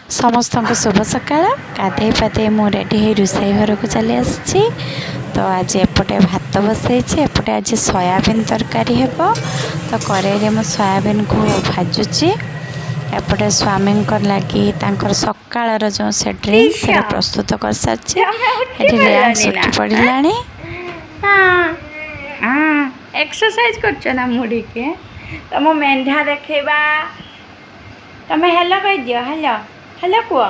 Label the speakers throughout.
Speaker 1: ସମସ୍ତଙ୍କୁ ଶୁଭ ସକାଳ। ଗାଧେଇ ପାଧେଇ ମୁଁ ରେଡ଼ି ହେଇ ରୋଷେଇ ଘରକୁ ଚାଲି ଆସିଛି। ତ ଆଜି ଏପଟେ ଭାତ ବସେଇଛି, ଏପଟେ ଆଜି ସୋୟାବିନ୍ ତରକାରୀ ହେବ। ତ କରେଇରେ ମୁଁ ସୋୟାବିନ୍କୁ ଭାଜୁଛି। ଏପଟେ ସ୍ୱାମୀଙ୍କ ଲାଗି ତାଙ୍କର ସକାଳର ଯେଉଁ ସେ ଡ୍ରିଙ୍କ, ସେଇଟା ପ୍ରସ୍ତୁତ କରିସାରିଛି।
Speaker 2: ତମେ ଉଠି
Speaker 1: ଏଠି ରିୟାଂଶ
Speaker 2: ପାରିଲନି ନା?
Speaker 1: ଉଠି ପଡ଼ିଲାଣି।
Speaker 2: ହଁ, ଏକ୍ସରସାଇଜ କରୁଛ ନା ମୁଡ଼ିକି? ତମ ମେଣ୍ଢା ଦେଖେଇବା। ତମେ ହେଲୋ କହିଦିଅ। ହେଲୋ, ହେଲୋ କୁହ।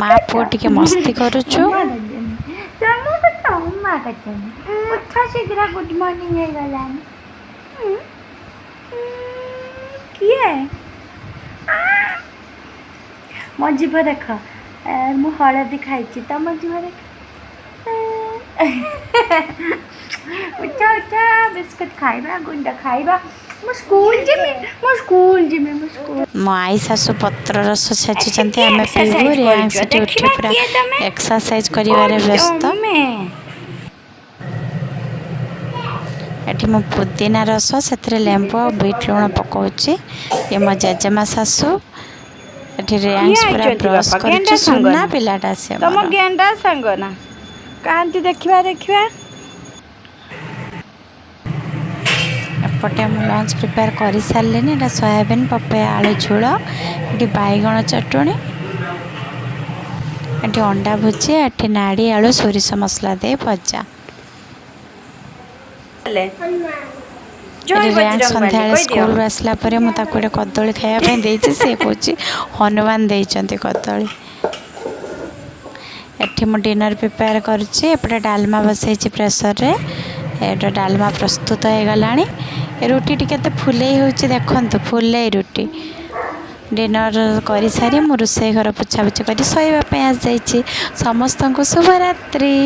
Speaker 1: ମା ପୁଅ ଟିକେ ମସ୍ତି କରୁଛୁ।
Speaker 2: ତମକୁ ତ ଉମା କରିଛନ୍ତି। ଉଠ ଶୀଘ୍ର, ଗୁଡ୍ ମର୍ଣ୍ଣିଂ ହେଇଗଲାଣି। କିଏ ମୋ ଜିଭ ଦେଖ। ମୁଁ ହଳଦୀ ଖାଇଛି, ତମ ଜିଭ ଦେଖ। ଉଠ ଉଠ, ବିସ୍କୁଟ ଖାଇବା, ଗୁଣ୍ଡ ଖାଇବା। ମୁଁ ସ୍କୁଲ ଯିବି, ମୁଁ ସ୍କୁଲ ଯିବି, ମୁଁ ସ୍କୁଲ
Speaker 1: ମୋ ଆଈ ଶାଶୁ ପତ୍ର ରସ ଛେଚୁଛନ୍ତି,
Speaker 2: କିଏ
Speaker 1: ଆମେ ପିଇବୁ।
Speaker 2: ଏକ୍ସରସାଇଜ
Speaker 1: ରିୟାଂଶ
Speaker 2: କରୁଛ?
Speaker 1: ସେଠି ଉଠି
Speaker 2: ଦେଖିବା
Speaker 1: ପୁରା
Speaker 2: କିଏ ତମେ?
Speaker 1: ଏକ୍ସରସାଇଜ କରିବାରେ ବ୍ୟସ୍ତ।
Speaker 2: ତମେ
Speaker 1: ଏଠି ମୁଁ ପୁଦିନା ରସ, ସେଥିରେ ଲେମ୍ବୁ ଆଉ ବିଟ୍ ଲୁଣ ପକାଉଛି। ଇଏ ମୋ ଜେଜେମା ଶାଶୁ। ଏଠି
Speaker 2: କିଏ
Speaker 1: ରିୟାଂଶ ପୁରା
Speaker 2: ଆଇଛନ୍ତି
Speaker 1: ବ୍ରସ୍
Speaker 2: ବାପା?
Speaker 1: କରୁଛି।
Speaker 2: ଗେଣ୍ଡା ସାଙ୍ଗ
Speaker 1: ସୁନା
Speaker 2: ନା?
Speaker 1: ପିଲାଟା ସେ
Speaker 2: ତମ
Speaker 1: ମୋର।
Speaker 2: ଗେଣ୍ଡା ସାଙ୍ଗ ନା? କାହାନ୍ତି ଦେଖିବା, ଦେଖିବା।
Speaker 1: ଏପଟେ ମୁଁ ଲଞ୍ଚ ପ୍ରିପେୟାର କରିସାରିଲିନି। ଏଇଟା ସୋୟାବିନ୍ ପପେୟା ଆଳୁ ଝୋଳ, ଏଠି ବାଇଗଣ ଚଟଣି, ଏଠି ଅଣ୍ଡା ଭୁଜିଆ, ଏଠି ନାଡ଼ି ଆଳୁ ସୋରିଷ ମସଲା ଦେଇ ଭଜା।
Speaker 2: ହେଲେ ଜୟ
Speaker 1: ଏଠି ରିୟାଂଶ
Speaker 2: ବଜରଙ୍ଗବାଲି
Speaker 1: ସନ୍ଧ୍ୟାବେଳେ
Speaker 2: କହିଦିଅ।
Speaker 1: ସ୍କୁଲରୁ ଆସିଲା ପରେ ମୁଁ ତାକୁ ଗୋଟେ କଦଳୀ ଖାଇବା ପାଇଁ ଦେଇଛି। ସେ କହୁଛି ହନୁମାନ ଦେଇଛନ୍ତି କଦଳୀ। ଏଠି ମୁଁ ଡିନର୍ ପ୍ରିପେୟାର କରୁଛି। ଏପଟେ ଡାଲମା ବସେଇଛି ପ୍ରେସରରେ। ଏଇଟା ଡାଲମା ପ୍ରସ୍ତୁତ ହେଇଗଲାଣି। ଏ ରୁଟିଟି କେତେ ଫୁଲେଇ ହେଉଛି ଦେଖନ୍ତୁ, ଫୁଲେଇ ରୁଟି। ଡିନର୍ କରିସାରି ମୁଁ ରୋଷେଇ ଘର ପୋଛାପୋଛି କରି ଶୋଇବା ପାଇଁ ଆସିଯାଇଛି। ସମସ୍ତଙ୍କୁ ଶୁଭରାତ୍ରି।